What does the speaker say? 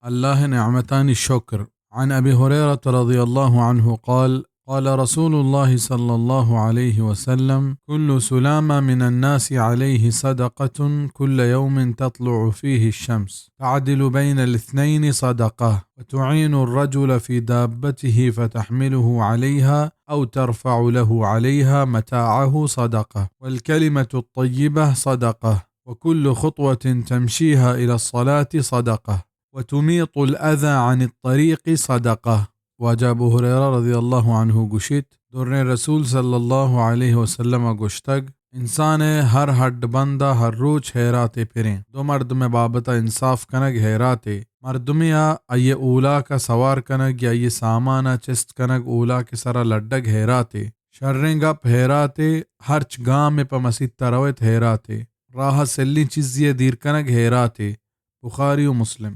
اللہ ءِ نعمتانی شکر۔ عن أبي هريرة رضي الله عنه قال، قال رسول الله صلى الله عليه وسلم: كل سلامة من الناس عليه صدقة، كل يوم تطلع فيه الشمس، تعدل بين الاثنين صدقة، وتعين الرجل في دابته فتحمله عليها أو ترفع له عليها متاعه صدقة، والكلمة الطيبة صدقة، وكل خطوة تمشيها إلى الصلاة صدقة، وتميط الأذى عن الطريق صدقة۔ واجہ ابو ہریرہ رضی اللہ عنہ گوشیت، دریں رسول صلی اللہ علیہ وسلم ءَ گوشتگ، انسان ءِ ہر ہڈ بند ءَ ہر روچ ہیراتے پریں۔ دو مردم ءِ بابت ءَ انصاف کنگ ہیراتے۔ مردمے ءَ آئی ءِ اولاک ءَ سوار کنگ یا آئی ءِ سامان ءَ چست کنگ، اولاک ءِ سرا لڈگ ہیراتے۔ شریں گپ ہیراتے، ہرچ گامے پہ مسیت ءَ رویت ہیراتے۔ راہ ءَ سلیں چیزے ءِ دیر کنگ ہیراتے۔ بخاری و مسلم۔